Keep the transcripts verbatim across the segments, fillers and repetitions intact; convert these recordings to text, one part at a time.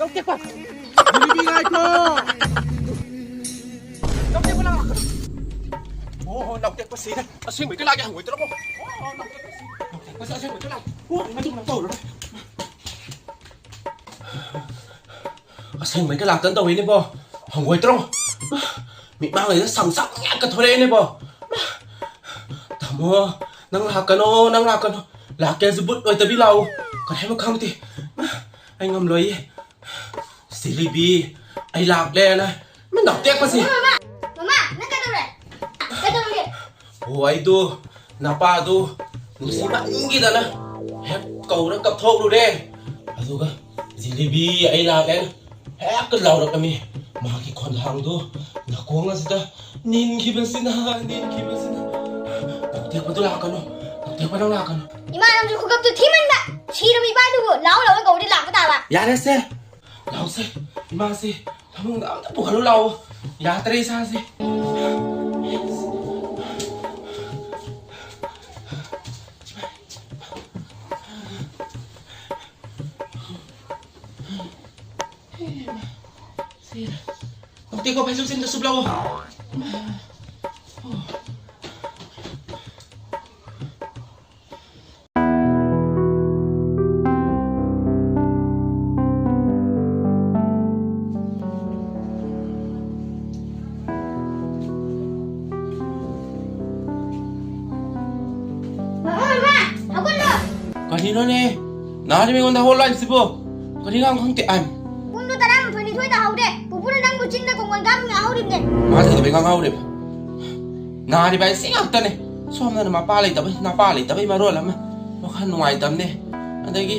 ꯅꯥꯎꯇꯦꯛꯄ! ꯖꯤꯂꯤꯕꯤ ꯉꯥꯏꯈꯣ! ꯅꯥꯎꯇꯦꯛꯄ ꯅꯪ ꯂꯥꯛꯀꯅꯨ! ꯑꯣ, ꯅꯥꯎꯇꯦꯛꯄ ꯁꯤꯔꯦ! ꯑꯁꯦꯡꯕꯩ ꯀꯩ ꯂꯥꯛꯀꯦ ꯍꯪꯉꯣꯏꯗ꯭ꯔꯣ? ꯑꯣ, ꯅꯥꯎꯇꯦꯛꯄ ꯁꯤ! ꯅꯥꯎꯇꯦꯛꯄꯁꯦ ꯑꯁꯦꯡꯕꯩ ꯀꯩ ꯂꯥꯛꯀꯦ? ꯑꯣ, ꯃꯗꯨ ꯀꯩꯅꯣ ꯇꯧꯔꯔꯣꯏ! ꯑꯁꯦꯡꯕꯩ ꯀꯩ ꯂꯥꯛꯇꯅ ꯇꯧꯋꯤꯅꯦꯕꯣ! ꯍꯪꯒꯣꯏꯗ꯭ꯔꯣ? ꯃꯤꯠꯃꯥꯡꯁꯤꯗ ꯁꯪ ꯁꯪ ꯉꯥꯛꯀ ꯊꯣꯔꯛꯑꯦꯅꯦꯕꯣ! ꯇꯥꯃꯣ, ꯅꯪ ꯂꯥꯛꯀꯅꯣ, ꯅꯪ ꯂꯥꯛꯀꯅꯣ! ꯂꯥꯛꯀꯦꯁꯨ ꯕꯨꯠ ꯑꯣꯏꯗꯕꯤ ꯂꯥꯛꯎ! ꯀꯔꯤ ꯍꯥꯏꯕ ꯈꯪꯗꯦ! ꯑꯩ ꯉꯝꯂꯣꯏꯌꯦ! ꯁꯤꯂꯤꯕꯤ, ꯑꯩ ꯂꯥꯛꯂꯦꯅ ꯃꯤ ꯅꯥꯎꯇꯦꯛꯄꯁꯤ! ꯃꯃꯥ! ꯃꯃꯥ! ꯅꯪ ꯀꯩꯗꯧꯔꯦ? ꯀꯩꯗꯧꯔꯒꯦ? ꯑꯣ, ꯑꯩꯗꯣ ꯅꯄꯥꯗꯣ ꯅꯨꯡꯁꯤꯃꯟꯈꯤꯗꯅ ꯍꯦꯛ ꯀꯧꯔ ꯀꯞꯊꯣꯛꯂꯨꯔꯦ꯫ ꯑꯗꯨꯒ ꯖꯤꯂꯤꯕꯤ ꯑꯩ ꯂꯥꯛꯂꯦꯅ ꯍꯦꯛꯇ ꯂꯥꯎꯔꯛꯂꯝꯃꯤ꯫ ꯃꯥꯒꯤ ꯈꯣꯟꯊꯥꯡꯗꯣ ꯅꯥꯀꯣꯡ ꯑꯁꯤꯗ ꯅꯤꯟꯈꯤꯕꯁꯤꯅ, ꯅꯤꯟꯈꯤꯕꯁꯤꯅ꯫ ꯅꯥꯎꯇꯦꯛꯄꯗꯨ ꯂꯥꯛꯀꯅꯨ, ꯅꯥꯎꯇꯦꯛꯄ ꯅꯪ ꯂꯥꯛꯀꯅꯨ꯫ ꯏꯃꯥ, ꯅꯪꯁꯨ ꯈꯨꯒꯞꯇꯨ ꯊꯤꯃꯟꯕ! ꯁꯤꯔꯕ ꯏꯄꯥꯗꯨꯕꯨ ꯂꯥꯎ ꯂꯥꯎꯅ ꯀꯧꯔꯗꯤ ꯂꯥꯛꯄ ꯇꯥꯕ꯫ ꯌꯥꯔꯦꯁꯦ, ꯂꯥꯎꯁꯦ, ꯏꯃꯥꯁꯦ ꯐꯃꯨꯡꯗ ꯑꯝꯇ ꯄꯨꯈꯠꯂꯨ ꯂꯥꯎ꯫ ꯌꯥꯗ꯭ꯔꯦ ꯏꯁꯥꯁꯦ꯫ ꯅꯥꯎꯇꯦꯛꯄ ꯐꯩꯖꯨꯞꯁꯤꯡꯗ ꯁꯨꯞꯂꯛꯑꯣ꯫ ꯃꯃꯥ, ꯃꯃꯥ, ꯍꯧꯒꯠꯂꯣ꯫ ꯀꯔꯤꯅꯣꯅꯦ? ꯅꯥꯔꯤꯕ ꯑꯩꯉꯣꯟꯗ ꯍꯧꯒꯠꯂꯣ ꯍꯥꯏꯁꯤꯕꯣ? ꯀꯔꯤ ꯉꯥꯡ ꯈꯪꯗꯦ ꯑꯥꯏ꯫ ꯄꯨꯡꯗꯣ ꯇꯔꯥꯃꯥꯊꯣꯏ ꯅꯤꯊꯣꯏ ꯇꯥꯍꯧꯗꯦ꯫ ꯄꯨꯄꯨꯅ ꯅꯪꯕꯨ ꯆꯤꯡꯗ ꯀꯣꯡꯒꯣꯟ ꯀꯥꯞꯄ ꯉꯥꯏꯍꯧꯔꯤꯕꯅꯦ꯫ ꯃꯥ ꯀꯩꯗꯧꯕꯩ ꯉꯥꯡꯍꯧꯔꯤꯕ? ꯅꯥꯔꯤꯕ ꯍꯥꯏꯁꯤ ꯉꯥꯛꯇꯅꯦ꯫ ꯁꯣꯝꯗꯅ ꯃꯄꯥ ꯂꯩꯇꯕꯩ, ꯅꯄꯥ ꯂꯩꯇꯕꯩ ꯃꯔꯣꯜ ꯑꯃ ꯋꯥꯈꯜ ꯅꯨꯡꯉꯥꯏꯇꯕꯅꯦ꯫ ꯑꯗꯒꯤ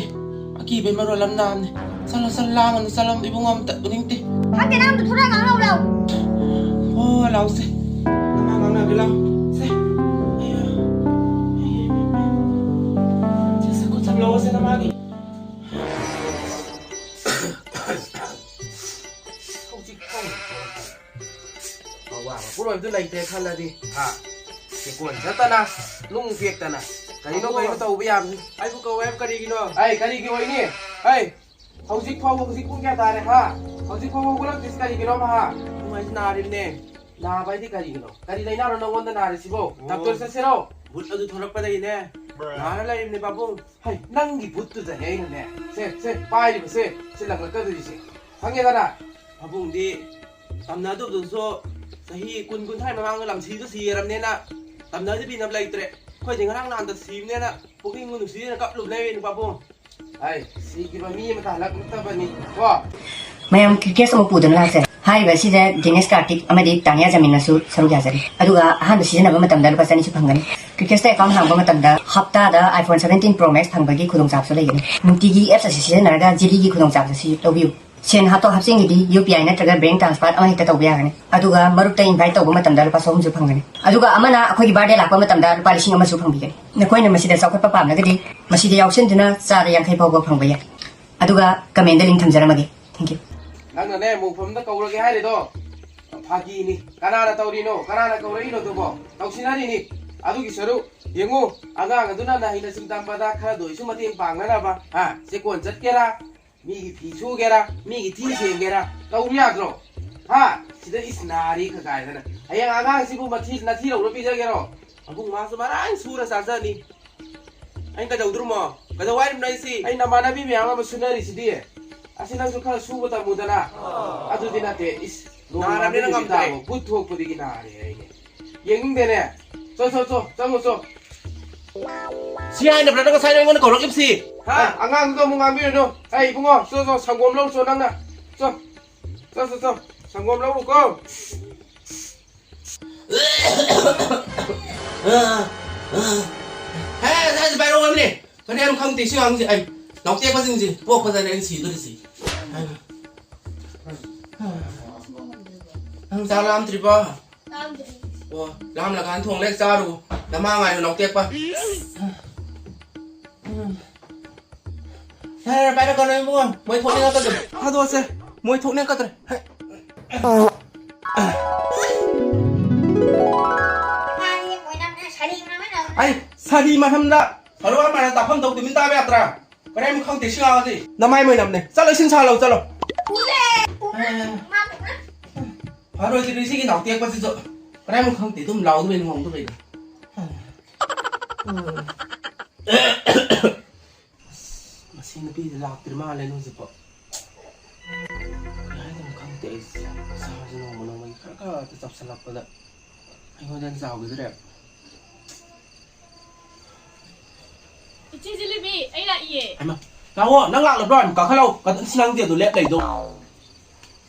ꯑꯀꯤꯕꯩ ꯃꯔꯣꯜ ꯑꯃ ꯅꯥꯕꯅꯦ꯫ ꯆꯠꯂꯣ, ꯆꯠꯂꯣ, ꯂꯥꯡꯒꯅꯨ, ꯆꯠꯂꯣ, ꯏꯕꯨꯡꯉꯣ ꯑꯝꯇ ꯎꯅꯤꯡꯗꯦ꯫ ꯈꯪꯗꯦ, ꯅꯪ ꯑꯝꯇ ꯊꯣꯔꯛꯑ ꯉꯥꯡꯅꯧ ꯂꯥꯎ꯫ ꯍꯣ, ꯂꯥꯎꯁꯦ꯫ ꯅꯃꯥ ꯉꯥꯡꯅꯒꯦ ꯂꯥꯎ꯫ ꯁꯦ꯫ ꯑꯌꯥ꯫ ꯁꯦ, ꯁꯦ, ꯈꯨꯠ ꯁꯝ ꯂꯧꯑꯣꯁꯦ ꯅꯃꯥꯒꯤ꯫ ꯍꯧꯖꯤꯛ ꯐꯥꯎ ꯑꯋꯥꯕ ꯄꯣꯠꯂꯣꯏꯕꯗꯨ ꯂꯩꯇ꯭ꯔꯦ ꯈꯜꯂꯗꯤ, ꯍꯥ? ꯆꯦꯛꯀꯣꯟ ꯆꯠꯇꯅ, ꯅꯨꯡ ꯄꯦꯛꯇꯅ, ꯀꯔꯤꯅꯣ ꯑꯣ꯫ ꯀꯔꯤꯅꯣ ꯇꯧꯕ ꯌꯥꯕꯅꯤ꯫ ꯑꯩꯕꯨ ꯀꯧꯋꯦ ꯍꯥꯏꯕ ꯀꯔꯤꯒꯤꯅꯣ? ꯑꯩ ꯀꯔꯤꯒꯤ ꯑꯣꯏꯅꯤ? ꯑꯩ ꯍꯧꯖꯤꯛ ꯐꯥꯎꯕ, ꯍꯧꯖꯤꯛ ꯄꯨꯡ ꯀꯌꯥ ꯇꯥꯔꯦ, ꯍꯥ? ꯍꯧꯖꯤꯛ ꯐꯥꯎꯕ ꯍꯧꯒꯠꯂꯛꯇ꯭ꯔꯤꯁꯤ ꯀꯔꯤꯒꯤꯅꯣꯕ, ꯍꯥ? ꯅꯨꯡꯉꯥꯏꯁꯤ ꯅꯥꯔꯤꯕꯅꯦ꯫ ꯅꯥꯕ ꯍꯥꯏꯗꯤ ꯀꯔꯤꯒꯤꯅꯣ? ꯀꯔꯤ ꯂꯩꯅꯥꯅꯣ ꯅꯪꯉꯣꯟꯗ ꯅꯥꯔꯤꯁꯤꯕꯣ? ꯑꯣ꯫ ꯗꯥꯛꯇꯔ ꯆꯠꯁꯤꯔꯣ? ꯚꯨꯠ ꯑꯗꯨ ꯊꯣꯔꯛꯄꯗꯒꯤꯅꯦ ꯅꯥꯔ ꯂꯩꯔꯤꯕꯅꯦ, ꯄꯥꯕꯨꯡ꯫ ꯍꯩ, ꯅꯪꯒꯤ ꯚꯨꯠꯇꯨꯗꯅꯦ ꯑꯩꯅꯅꯦ, ꯁꯦ, ꯁꯦ, ꯄꯥꯏꯔꯤꯕꯁꯦ, ꯁꯤ ꯂꯪꯂꯛꯀꯗꯣꯏꯁꯦ꯫ ꯈꯪꯉꯦꯗꯅ? ꯄꯥꯕꯨꯡꯗꯤ ꯇꯝꯅꯗꯕꯗꯨꯁꯨ ꯆꯍꯤ ꯀꯨꯟ, ꯀꯨꯟꯊ꯭ꯔꯥꯒꯤ ꯃꯃꯥꯡꯗ ꯂꯝꯁꯤꯗ ꯁꯤꯔꯕꯅꯦꯅ ꯇꯝꯅꯕꯤꯅꯕ ꯂꯩꯇ꯭ꯔꯦ꯫ ꯑꯩꯈꯣꯏꯗꯤ ꯉꯔꯥꯡ ꯅꯍꯥꯟꯗ ꯁꯤꯕꯅꯦꯅ ꯄꯨꯛꯅꯤꯡ ꯅꯨꯡꯁꯤꯗꯅ ꯀꯞꯂꯨꯕꯅꯦ, ꯄꯥꯕꯨꯡ꯫ ꯑꯩ ꯁꯤꯈꯤꯕ ꯃꯤ ꯑꯃꯇ ꯍꯜꯂꯛꯇꯕꯅꯤ ꯀꯣ꯫ ꯃꯌꯥꯝ ꯀ꯭ꯔꯤꯀꯦꯁ ꯑꯃ ꯄꯨꯗꯨꯅ ꯂꯥꯛꯆꯔꯦ꯫ ꯍꯥꯏꯔꯤꯕ ꯑꯁꯤꯗ ꯗꯦꯅꯤꯁ ꯀꯥꯔꯇꯤꯛ ꯑꯃꯗꯤ ꯇꯥꯅꯤꯌꯥ ꯖꯃꯤꯟꯅꯁꯨ ꯁꯔꯨꯛ ꯌꯥꯖꯔꯤ꯫ ꯑꯗꯨꯒ ꯑꯍꯥꯟꯕ ꯁꯤꯖꯤꯟꯅꯕ ꯃꯇꯝꯗ ꯂꯨꯄꯥ ꯆꯅꯤꯁꯨ ꯐꯪꯒꯅꯤ꯫ ꯀ꯭ꯔꯤꯀꯦꯁꯇ ꯑꯦꯀꯥꯎꯟ ꯍꯥꯡꯕ ꯃꯇꯝꯗ ꯍꯞꯇꯥꯗ iPhone seventeen Pro Max ꯐꯪꯕꯒꯤ ꯈꯨꯗꯣꯡꯆꯥꯕꯁꯨ ꯂꯩꯒꯅꯤ꯫ ꯅꯨꯡꯇꯤꯒꯤ ꯑꯦꯞꯁ ꯑꯁꯤ ꯁꯤꯖꯤꯟꯅꯔꯒ ꯖꯤꯔꯤꯒꯤ ꯈꯨꯗꯣꯡꯆꯥꯕꯁꯨ ꯂꯧꯕꯤꯌꯨ꯫ ꯁꯦꯟ ꯍꯥꯞꯇꯣꯛ ꯍꯥꯞꯆꯤꯟꯒꯤꯗꯤ ꯌꯨ ꯄꯤ ꯑꯥꯏ ꯅꯠꯇ꯭ꯔꯒ ꯕꯦꯡꯛ ꯇ꯭ꯔꯥꯟꯁꯐꯔ ꯑꯃ ꯍꯦꯛꯇ ꯇꯧꯕ ꯌꯥꯒꯅꯤ꯫ ꯑꯗꯨꯒ ꯃꯔꯨꯞꯇ ꯏꯟꯚꯥꯏꯠ ꯇꯧꯕ ꯃꯇꯝꯗ ꯂꯨꯄꯥ ꯆꯍꯨꯝꯁꯨ ꯐꯪꯒꯅꯤ꯫ ꯑꯗꯨꯒ ꯑꯃꯅ ꯑꯩꯈꯣꯏꯒꯤ ꯕꯥꯔꯗꯦ ꯂꯥꯛꯄ ꯃꯇꯝꯗ ꯂꯨꯄꯥ ꯂꯤꯁꯤꯡ ꯑꯃꯁꯨ ꯐꯪꯕꯤꯒꯅꯤ꯫ ꯅꯈꯣꯏꯅ ꯃꯁꯤꯗ ꯆꯥꯎꯈꯠꯄ ꯄꯥꯝꯂꯒꯗꯤ ꯃꯁꯤꯗ ꯌꯥꯎꯁꯤꯟꯗꯨꯅ ꯆꯥꯗ ꯌꯥꯡꯈꯩ ꯐꯥꯎꯕ ꯐꯪꯕ ꯌꯥꯏ꯫ ꯑꯗꯨꯒ ꯀꯃꯦꯟꯗ ꯂꯤꯡ ꯊꯝꯖꯔꯝꯃꯒꯦ꯫ Thank you꯫ ꯅꯪꯅꯅꯦ ꯃꯧꯐꯝꯗ ꯀꯧꯔꯒꯦ ꯍꯥꯏꯔꯤꯗꯣ ꯐꯥꯒꯤꯅꯤ꯫ ꯀꯅꯥꯅ ꯇꯧꯔꯤꯅꯣ? ꯀꯅꯥꯅ ꯀꯧꯔꯛꯏꯅꯣ ꯑꯗꯨꯕꯣ? ꯇꯧꯁꯤꯟꯅꯔꯤꯅꯤ꯫ ꯑꯗꯨꯒꯤ ꯁꯔꯨꯛ ꯌꯦꯡꯉꯨ, ꯑꯉꯥꯡ ꯑꯗꯨꯅ ꯅꯍꯩ ꯅꯁꯤꯡ ꯇꯝꯕꯗ ꯈꯔꯗ ꯑꯣꯏꯁꯨ ꯃꯇꯦꯡ ꯄꯥꯡꯅꯅꯕ, ꯍꯥ, ꯆꯦꯛꯀꯣꯟ ꯆꯠꯀꯦꯔꯥ, ꯃꯤꯒꯤ ꯐꯤ ꯁꯨꯒꯦꯔꯥ, ꯃꯤꯒꯤ ꯊꯤ ꯁꯦꯡꯒꯦꯔꯥ ꯇꯧ ꯌꯥꯗ꯭ꯔꯣ? ꯍꯥ? ꯁꯤꯗ ꯏꯁ ꯅꯥꯔꯤ ꯈ ꯀꯥꯏꯗꯅ꯫ ꯍꯌꯦꯡ ꯑꯉꯥꯡꯁꯤꯕꯨ ꯃꯊꯤ ꯅꯊꯤ ꯂꯧꯔ ꯄꯤꯖꯒꯦꯔꯣ? ꯑꯕꯨꯡ ꯃꯥꯁꯨ ꯃꯔꯥꯡ ꯁꯨꯔ ꯆꯥꯖꯅꯤ꯫ ꯑꯩꯅ ꯀꯩꯗꯧꯗ꯭ꯔꯨꯃꯣ? ꯀꯩꯗꯧ ꯍꯥꯏꯔꯤꯕꯅꯣ ꯑꯩꯁꯤ? ꯑꯩ ꯅꯃꯥꯟꯅꯕꯤ ꯃꯌꯥꯝ ꯑꯃ ꯁꯨꯅꯔꯤꯁꯤꯗꯤ꯫ ꯑꯁꯤ ꯅꯪꯁꯨ ꯈꯔ ꯁꯨꯕ ꯇꯝꯃꯨꯗꯅ꯫ ꯑꯗꯨꯗꯤ ꯅꯠꯇꯦ, ꯏꯁ, ꯅꯣꯡꯃ ꯅꯥꯔꯕꯅꯤꯅ ꯉꯝꯗ꯭ꯔꯦ꯫ ꯇꯥꯕ ꯕꯨꯠ ꯊꯣꯛꯄꯗꯒꯤ ꯅꯥꯔꯦ ꯍꯥꯏꯅꯦ꯫ ꯌꯦꯡꯅꯤꯡꯗꯦꯅꯦ꯫ ꯆꯣ, ꯆꯣ, ꯆꯣ, ꯆꯪꯉꯨ ꯆꯣ꯫ ꯁꯤ ꯍꯥꯏꯅꯕ꯭ꯔꯥ ꯅꯪ ꯉꯁꯥꯏ ꯑꯩꯉꯣꯟꯗ ꯀꯧꯔꯛꯂꯤꯕꯁꯤ? ꯍꯥ? ꯑꯉꯥꯡꯗꯨꯗ ꯑꯃꯨꯛ ꯉꯥꯡꯕꯤꯔꯨꯅꯨ꯫ ꯑꯩ ꯏꯕꯨꯡꯉꯣ, ꯆꯣ, ꯆꯣ, ꯁꯪꯒꯣꯝ ꯂꯧꯔꯨ ꯆꯣ ꯅꯪꯅ꯫ ꯆꯣ, ꯆꯣ, ꯆꯣ, ꯆꯣ꯫ ꯁꯪꯒꯣꯝ ꯂꯧꯔꯨꯀꯣ꯫ ꯍꯦ, ꯁ꯭ꯋꯥꯏꯗ ꯄꯥꯏꯔꯛꯑꯣ ꯍꯥꯏꯕꯅꯦ꯫ ꯀꯔꯤ ꯍꯥꯏꯅꯣ ꯈꯪꯗꯦ ꯁꯤ ꯑꯉꯥꯡꯁꯦ꯫ ꯑꯩ ꯅꯥꯎꯇꯦꯛꯄꯁꯤꯡꯁꯦ ꯄꯣꯛꯄꯗꯅꯦ ꯑꯩꯅ ꯁꯤꯗꯣꯔꯤꯁꯤ꯫ ꯅꯪ ꯆꯥꯛ ꯂꯥꯝꯗ꯭ꯔꯤꯕꯣ? ꯂꯥꯝꯗ꯭ꯔꯤ꯫ ꯑꯣ, ꯂꯥꯝꯂꯀꯥꯟꯗ ꯊꯣꯡ ꯂꯩ ꯆꯥꯔꯨ꯫ ꯅꯃꯥ ꯉꯥꯏꯔꯨ, ꯅꯥꯎꯇꯦꯛꯄ꯫ ꯌꯥꯔꯦ, ꯄꯥꯏꯔꯛꯀꯅꯨ ꯏꯕꯨꯡꯉꯣ꯫ ꯃꯣꯏ ꯊꯣꯛꯅꯤꯡꯉꯛꯀꯗ꯭ꯔꯦ꯫ ꯊꯥꯗꯣꯛꯑꯁꯦ꯫ ꯃꯣꯏ ꯊꯣꯛꯅꯤꯡꯉꯛꯀꯗ꯭ꯔꯦ꯫ ꯑꯩ ꯁꯥꯔꯤ ꯃꯅꯝꯗ ꯁꯔꯨ ꯑꯃꯅ ꯇꯥꯐꯝ ꯊꯣꯛ ꯇꯨꯃꯤꯟ ꯇꯥꯕ ꯌꯥꯗ꯭ꯔꯥ? ꯀꯗꯥꯏꯃꯨꯛ ꯈꯪꯗꯦ ꯁꯤ ꯉꯥꯡꯉꯗꯤ꯫ ꯅꯃꯥꯏ ꯃꯣꯏꯅꯝꯅꯦ꯫ ꯆꯠꯂꯣ ꯏꯁꯤꯡ ꯁꯥꯍꯜꯂꯣ ꯆꯠꯂꯣ꯫ ꯐꯔꯣꯏꯗ꯭ꯔꯤ ꯁꯤꯒꯤ ꯅꯥꯎꯇꯦꯛꯄꯁꯤꯁꯨ꯫ ꯀꯗꯥꯏꯃꯨꯛ ꯈꯪꯗꯦ ꯑꯗꯨꯝ ꯂꯥꯎꯗꯕꯩ ꯉꯥꯎꯗꯕꯩꯗ꯫ ꯑꯁ, ꯃꯁꯤ ꯅꯨꯄꯤꯁꯦ ꯂꯥꯛꯇ꯭ꯔꯤ ꯃꯥꯜꯂꯦ ꯍꯧꯖꯤꯛꯐꯥꯎ꯫ ꯀꯩ ꯍꯥꯏꯗꯣꯏꯅꯣ ꯈꯪꯗꯦ ꯑꯩꯁꯦ꯫ ꯏꯁꯥꯁꯦ ꯅꯣꯡꯃ ꯅꯣꯡꯃꯒꯤ ꯈꯔ ꯈꯔ ꯆꯥꯎꯁꯜꯂꯛꯄꯗ ꯑꯩꯉꯣꯟꯗ ꯍꯦꯟꯅ ꯆꯥꯎꯈꯤꯗ꯭ꯔꯦ꯫ ꯏꯆꯦ ꯖꯤꯂꯤꯕꯤ, ꯑꯩ ꯂꯥꯛꯏꯌꯦ꯫ ꯍꯩꯃꯥ, ꯂꯥꯛꯑꯣ, ꯅꯪ ꯂꯥꯛꯂꯕ꯭ꯔꯣ? ꯍꯥꯏꯃ, ꯀꯥꯈꯠꯂꯛꯑꯣ꯫ ꯀꯗ-, ꯑꯁ, ꯅꯪꯗꯤ ꯑꯗꯨ ꯂꯦꯞ ꯂꯩꯗꯣ꯫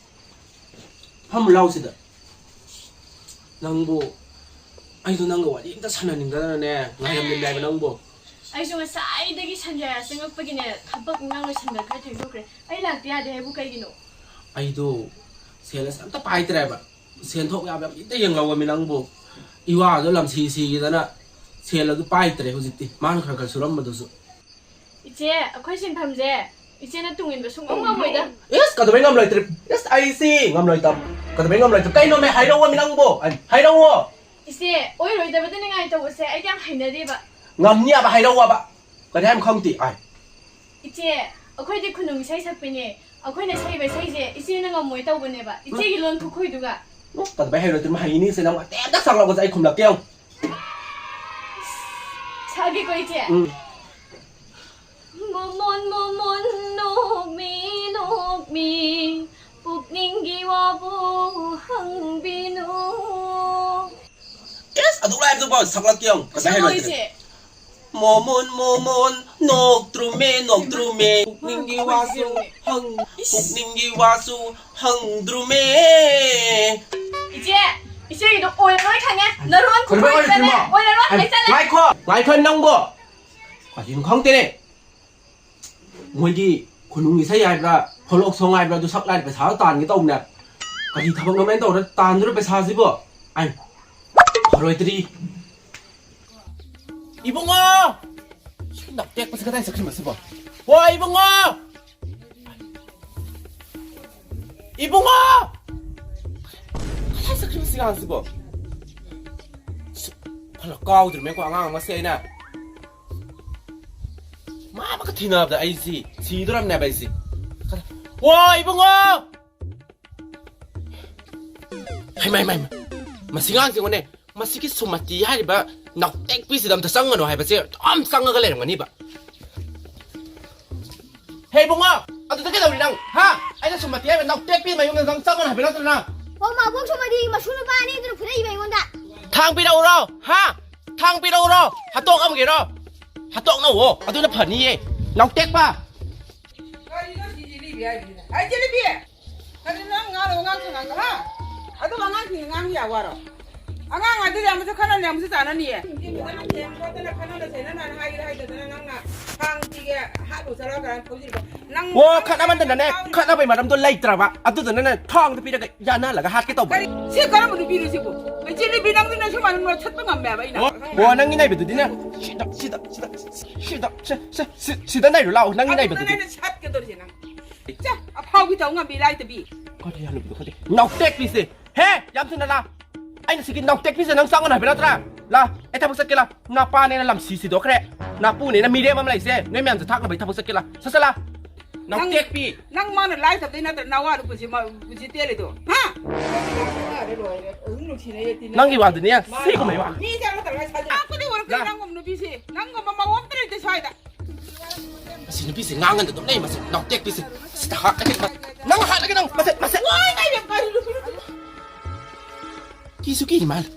ꯐꯝꯃꯨ ꯂꯥꯎ ꯁꯤꯗ꯫ ꯅꯪꯕꯨ, ꯑꯩꯗꯣ ꯅꯪꯒ ꯋꯥꯔꯤ ꯑꯝꯇ ꯁꯥꯟꯅꯅꯤꯡꯗꯅꯅꯦ ꯉꯥꯏꯔꯝꯃꯤꯅꯦ ꯍꯥꯏꯕ ꯅꯪꯕꯨ꯫ ꯑꯩꯁꯨ ꯉꯁꯥꯏꯗꯒꯤ ꯁꯟꯖꯌꯥ ꯆꯪꯉꯛꯄꯒꯤꯅꯦ ꯊꯕꯛ ꯏꯟꯈꯥꯡ ꯂꯣꯏꯁꯟꯕ ꯈꯔ ꯊꯦꯡꯗꯣꯛꯈ꯭ꯔꯦ꯫ ꯑꯩ ꯂꯥꯛꯇ ꯌꯥꯗꯦ ꯍꯥꯏꯕꯨ ꯀꯩꯒꯤꯅꯣ? ꯑꯩꯗꯣ ꯁꯦꯜ ꯑꯁ ꯑꯝꯇ ꯄꯥꯏꯗ꯭ꯔꯦꯕ꯫ ꯁꯦꯟ ꯊꯣꯛ ꯌꯥꯕ ꯑꯝꯇ ꯌꯦꯡꯍꯧꯕꯅꯤ ꯅꯪꯕꯨ꯫ ꯏꯋꯥꯗꯣ ꯂꯝꯁꯤ ꯁꯤꯈꯤꯗꯅ ꯁꯦꯜ ꯑꯗꯨ ꯄꯥꯏꯗ꯭ꯔꯦ ꯍꯧꯖꯤꯛꯇꯤ꯫ ꯃꯥꯅ ꯈꯔ ꯈꯔ ꯁꯨꯔꯝꯕꯗꯨꯁꯨ꯫ ꯏꯆꯦ, ꯑꯩꯈꯣꯏ ꯁꯤꯟꯐꯝꯁꯦ ꯏꯆꯦꯅ ꯇꯨꯡ ꯏꯟꯕ ꯁꯨꯡꯉꯝ ꯉꯝꯃꯣꯏꯗ꯫ ꯏꯁ, ꯀꯩꯗꯧꯕꯩ ꯉꯝꯂꯣꯏꯗ꯭ꯔꯤ? ꯏꯁ, ꯑꯩꯁꯤ ꯉꯝꯂꯣꯏꯗꯕ꯫ ꯀꯩꯗꯧꯕꯩ ꯉꯝꯂꯣꯏꯗꯕ? ꯀꯩꯅꯣꯃꯦ, ꯍꯥꯏꯔꯛꯑꯣꯃꯤ ꯅꯪꯕꯨ꯫ ꯑꯩ, ꯍꯥꯏꯔꯛꯑꯣ꯫ ꯏꯆꯦ, ꯑꯣꯏꯔꯣꯏꯗꯕꯗ ꯅꯤꯡꯉꯥꯏ ꯇꯧꯕꯁꯦ ꯑꯩꯗꯤ ꯌꯥꯝ ꯍꯩꯅꯗꯦꯕ꯫ ꯉꯝꯅꯤ ꯍꯥꯏꯕ, ꯍꯥꯏꯔꯛꯑꯣꯕ꯫ ꯀꯔꯤ ꯍꯥꯏꯕ ꯈꯪꯗꯦ꯫ ꯑꯩ꯫ ꯏꯆꯦ, ꯑꯩꯈꯣꯏꯗꯤ ꯈꯨꯅꯨꯡ ꯏꯁꯩ ꯁꯛꯄꯤꯅꯦ꯫ ꯑꯩꯈꯣꯏꯅ ꯁꯛꯏꯕ ꯏꯁꯩꯁꯦ ꯏꯆꯦꯅ ꯉꯝꯃꯣꯏ ꯇꯧꯕꯅꯦꯕ꯫ ꯏꯆꯦꯒꯤ ꯂꯣꯟ ꯈꯨꯈꯣꯏꯗꯨꯒ꯫ ꯎꯝ, ꯀꯩꯗꯧꯕꯩ ꯍꯩꯔꯣꯏꯗ꯭ꯔꯤ? ꯃꯍꯩꯅꯤ ꯏꯆꯦ, ꯅꯪ ꯑꯇꯩ ꯑꯝꯇ ꯁꯛꯂꯛꯑꯣꯁꯦ, ꯑꯩ ꯈꯨꯝꯂꯛꯀꯦ ꯌꯦꯡꯉꯨ꯫ ꯁꯛꯑꯒꯦꯀꯣ, ꯏꯆꯦ꯫ ꯎꯝ꯫ ꯃꯣꯃꯣꯟ, ꯃꯣꯃꯣꯟ, ꯅꯣꯛꯃꯤ, ꯅꯣꯛꯃꯤ, ꯄꯨꯛꯅꯤꯡꯒꯤ ꯋꯥꯕꯨ ꯍꯪꯕꯤꯅꯨ꯫ ꯏꯁ, ꯑꯗꯨꯛ ꯂꯥꯏꯕꯗꯨꯕꯣ ꯁꯛꯂꯛꯀꯦ ꯌꯦꯡꯉꯨ꯫ ꯀꯩꯗꯧꯕꯩ ꯁꯛꯂꯛꯑꯣ, ꯍꯩꯔꯣꯏꯗ꯭ꯔꯤ? ꯏꯆꯦ꯫ ꯃꯣꯃꯣꯟ, ꯃꯣꯃꯣꯟ, ꯅꯣꯛꯇ꯭ꯔꯨꯃꯦ, ꯅꯣꯛꯇ꯭ꯔꯨꯃꯦ, ꯄꯨꯛꯅꯤꯡꯒꯤ ꯋꯥꯁꯨ ꯍꯪ-, ꯏꯁ꯫ ꯄꯨꯛꯅꯤꯡꯒꯤ ꯋꯥꯁꯨ ꯍꯪꯗ꯭ꯔꯨꯃꯦ꯫ ꯏꯆꯦ, ꯏꯆꯦꯒꯤꯗꯣ ꯑꯣꯏꯔꯔꯣꯏ ꯈꯪꯉꯦ꯫ ꯅꯔꯣꯟ ꯀꯩꯗꯧꯕꯩ ꯈꯨꯈꯣꯏꯗꯨꯅꯅꯦ ꯑꯣꯏꯔꯣꯏꯗ꯭ꯔꯤꯅꯣ? ꯑꯣꯏꯔꯔꯣꯏ꯫ ꯑꯩ, ꯂꯩꯇ ꯂꯩ꯫ ꯉꯥꯏꯈꯣ, ꯉꯥꯏꯈꯣ ꯅꯪꯕꯣ꯫ ꯀꯔꯤꯅꯣ ꯈꯪꯗꯦꯅꯦ꯫ ꯃꯣꯏꯒꯤ ꯈꯨꯅꯨꯡ ꯏꯁꯩ ꯍꯥꯏꯕ꯭ꯔꯥ, ꯐꯣꯂꯣꯛ ꯁꯣꯡ ꯍꯥꯏꯕ꯭ꯔꯥ, ꯑꯗꯨ ꯁꯛ ꯂꯥꯏꯅ ꯄꯩꯁꯥꯗꯣ ꯇꯥꯟꯒꯦ ꯇꯧꯕꯅꯦ꯫ ꯀꯔꯤ ꯊꯕꯛꯅꯣ ꯃꯣꯏꯅ ꯇꯧꯔ ꯇꯥꯟꯗꯣꯏꯔꯣ ꯄꯩꯁꯥꯁꯤꯕꯣ? ꯑꯩ ꯐꯔꯣꯏꯗ꯭ꯔꯤ꯫ ꯏꯕꯨꯡꯉꯣ! ꯁꯤ ꯅꯞꯇꯦꯛꯄꯁꯤ ꯀꯗꯥꯏ ꯆꯠꯈ꯭ꯔꯤꯕ ꯁꯤꯕꯣ? ꯍꯣ, ꯏꯕꯨꯡꯉꯣ! ꯏꯕꯨꯡꯉꯣ! ꯀꯗꯥꯏ ꯆꯠꯈ꯭ꯔꯤꯕ ꯁꯤ ꯑꯉꯥꯡꯁꯤꯕꯣ? ꯁꯤ, ꯐꯅ ꯀꯥꯎꯗ꯭ꯔꯤꯃꯦꯀꯣ ꯑꯉꯥꯡ ꯑꯃꯁꯦ ꯑꯩꯅ꯫ ꯃꯥ ꯑꯃꯒ ꯊꯤꯅꯕꯗ ꯑꯩꯁꯤ ꯁꯤꯗꯣꯔꯝꯅꯦꯕ ꯑꯩꯁꯤ꯫ ꯋꯥ, ꯏꯕꯨꯡꯉꯣ! ꯍꯩꯃꯥ, ꯍꯩꯃꯥ, ꯍꯩꯃꯥ꯫ ꯃꯁꯤ ꯉꯥꯡꯁꯤꯡꯉꯣꯅꯦ꯫ ꯃꯁꯤꯒꯤ ꯁꯨꯃꯇꯤ ꯍꯥꯏꯔꯤꯕ ꯅꯥꯎꯇꯦꯛꯄꯤꯁꯤꯗ ꯑꯝꯇ ꯆꯪꯒꯅꯨ ꯍꯥꯏꯕꯁꯦ ꯑꯗꯨꯝ ꯆꯪꯉꯒ ꯂꯩꯔꯝꯒꯅꯤꯕ꯫ ꯍꯦ ꯏꯕꯨꯡꯉꯣ, ꯑꯗꯨꯗ ꯀꯩꯗꯧꯔꯤ ꯅꯪ? ꯍꯥ? ꯑꯩꯅ ꯁꯨꯃꯇꯤ ꯍꯥꯏꯕ ꯅꯥꯎꯇꯦꯛꯄꯤ ꯃꯌꯨꯝꯗ ꯅꯪ ꯆꯪꯒꯅꯨ ꯍꯥꯏꯕ ꯅꯠꯇ꯭ꯔꯣ ꯅꯪ? ꯑꯣ, ꯃꯥꯕꯣꯛ ꯁꯨꯃꯇꯤ ꯃꯁꯨ ꯅꯨꯄꯥ ꯑꯅꯤꯗꯨꯅ ꯐꯨꯔꯛꯏꯕ ꯑꯩꯉꯣꯟꯗ꯫ ꯊꯥꯡ ꯄꯤꯔꯛꯎꯔꯣ? ꯍꯥ? ꯊꯥꯡ ꯄꯤꯔꯛꯎꯔꯣ? ꯍꯥꯠꯇꯣꯛꯅꯧꯋꯣ꯫ ꯑꯗꯨꯅ ꯐꯅꯤꯌꯦ꯫ ꯅꯥꯎꯇꯦꯛꯄ꯫ ꯀꯔꯤꯅꯣ ꯁꯤ ꯖꯤꯂꯤꯕꯤ ꯍꯥꯏꯁꯤꯅ? ꯑꯩ ꯖꯤꯂꯤꯕꯤ! ꯀꯔꯤꯅꯣ ꯅꯪ ꯉꯥꯡꯂꯤꯕ ꯉꯥꯡꯁꯨ ꯉꯥꯡꯗ, ꯍꯥ? ꯑꯗꯨꯒ ꯑꯉꯥꯡꯁꯤꯡꯅ ꯉꯥꯡꯕ ꯌꯥꯕ ꯋꯥꯔꯣ? ꯑꯉꯥꯡ ꯑꯗꯨꯗꯤ ꯑꯃꯨꯛꯁꯨ ꯈꯠꯅꯅꯤ, ꯑꯃꯨꯛꯁꯨ ꯆꯥꯅꯅꯤꯌꯦ꯫ ꯈꯣꯠꯇꯅ ꯈꯠꯅꯅ ꯆꯩꯅꯅ ꯍꯥꯏꯒꯦꯔꯥ ꯍꯥꯏꯗꯗꯅ ꯅꯪꯅ ꯊꯥꯡ ꯄꯤꯒꯦ ꯍꯥꯠꯂꯨ ꯆꯠꯂꯣ ꯀꯥꯏꯅ ꯊꯧꯖꯤꯜꯂꯤꯕ꯫ ꯅꯪ ꯑꯣ, ꯈꯠꯅꯃꯟꯗꯅꯅꯦ, ꯈꯠꯅꯕꯩ ꯃꯔꯝꯗꯣ ꯂꯩꯇ꯭ꯔꯕ꯫ ꯑꯗꯨꯗꯨꯅꯅꯦ, ꯊꯥꯡꯗꯣ ꯄꯤꯔꯒ ꯌꯥꯟꯅꯍꯜꯂꯒ ꯍꯥꯠꯀꯦ ꯇꯧꯕ꯫ ꯀꯔꯤ? ꯁꯤ ꯀꯔꯝꯕ ꯅꯨꯄꯤꯅꯣ ꯁꯤꯕꯨ? ꯃꯆꯤꯟ ꯅꯨꯄꯤ ꯅꯪꯗꯤ ꯅꯁꯨ ꯃꯥꯅ ꯅꯣꯠꯊꯠꯄ ꯉꯝꯃꯦꯕ ꯑꯩꯅ꯫ ꯑꯣ, ꯑꯣ, ꯅꯪꯒꯤ ꯅꯩꯕꯗꯨꯗꯤꯅꯦ, ꯁꯤꯗ, ꯁꯤꯗ, ꯁꯤꯗ, ꯁꯤꯗ, ꯁꯤ, ꯁꯤꯗ ꯅꯩꯔꯨ ꯂꯥꯛꯑꯣ, ꯅꯪꯒꯤ ꯑꯗꯨꯗꯅꯦ ꯅꯩꯕꯗꯨꯗꯤ꯫ ꯑꯩꯅ ꯁꯠꯀꯗꯧꯔꯤꯁꯦ ꯅꯪ꯫ ꯆꯦ, ꯑꯐꯥꯎꯕꯤ ꯇꯧ ꯉꯝꯕꯤ ꯂꯥꯏꯇꯕꯤ꯫ ꯀꯔꯤ ꯍꯜꯂꯨꯕꯤꯗꯣ ꯈꯪꯗꯦ꯫ ꯅꯥꯎꯇꯦꯛꯄꯤꯁꯦ꯫ ꯍꯦ, ꯌꯥꯝ ꯊꯨꯅ ꯂꯥ꯫ ꯑꯩꯅ ꯁꯤꯒꯤ ꯅꯥꯎꯇꯦꯛꯄꯤꯁꯦ ꯅꯪ ꯆꯪꯉꯣ ꯍꯥꯏꯕ ꯅꯠꯇ꯭ꯔꯥ? ꯂꯥ, ꯑꯩ ꯊꯕꯛ ꯆꯠꯀꯦ ꯂꯥ꯫ ꯅꯄꯥꯅꯦꯅ ꯂꯝꯁꯤ ꯁꯤꯗꯣꯛꯈ꯭ꯔꯦ꯫ ꯅꯄꯨꯅꯦꯅ ꯃꯤꯔꯦꯝ ꯑꯃ ꯂꯩꯁꯦ꯫ ꯅꯣꯏ ꯃꯌꯥꯝꯁꯦ ꯊꯥꯛꯅꯕꯩ ꯊꯕꯛ ꯆꯠꯀꯦ ꯂꯥ꯫ ꯁꯠ ꯁꯠ ꯂꯥ꯫ ꯅꯪ, ꯅꯥꯎꯇꯦꯛꯄꯤ꯫ ꯅꯪ ꯃꯥꯅ ꯂꯥꯏ ꯇꯝꯗꯩ ꯅꯠꯇ꯭ꯔ ꯅꯋꯥꯗꯨ ꯄꯨꯟꯁꯤ ꯃ-, ꯄꯨꯟꯁꯤ ꯇꯦꯜꯂꯤꯗꯣ? ꯍꯥ? ꯂꯣꯏꯔꯦ, ꯂꯣꯏꯔꯦ꯫ ꯑꯗꯨꯝ ꯅꯨꯡꯁꯤꯅꯩꯌꯦ, ꯇꯤꯟꯅꯩꯌꯦ꯫ ꯅꯪꯒꯤ ꯋꯥꯗꯨꯅꯦ, ꯃꯥꯅ ꯁꯤꯒꯨꯝꯕꯩ ꯋꯥ꯫ ꯃꯤ ꯆꯪꯉ ꯇꯧꯔꯒ ꯁꯥꯖ-, ꯂꯥꯛꯄꯗꯤ ꯑꯣꯏꯔꯛꯇꯦ ꯂꯥ꯫ ꯅꯪꯒꯨꯝꯕ ꯅꯨꯄꯤꯁꯦ꯫ ꯅꯪꯒꯨꯝꯕ ꯃꯑꯣꯡ ꯑꯝꯇ ꯂꯩꯇꯦ ꯁ꯭ꯋꯥꯏꯗ꯫ ꯃꯁꯤ ꯅꯨꯄꯤꯁꯦ ꯉꯥꯡꯉꯟꯗ ꯑꯗꯨꯝ ꯂꯩ, ꯃꯁꯤ ꯅꯥꯎꯇꯦꯛꯄꯤꯁꯦ꯫ ꯁꯤꯗ ꯍꯥꯠꯂꯒꯦ, ꯅꯪ ꯍꯥꯠꯂꯒꯦ, ꯅꯪ ꯃꯁꯦ, ꯃꯁꯦ꯫ ꯋꯥꯏ, ꯀꯥꯏꯗ ꯀꯔꯤ ꯅꯨꯄꯤꯅꯣ? ꯀꯤꯁꯨ ꯀꯤꯔꯤ ꯃꯥꯜꯂꯦ꯫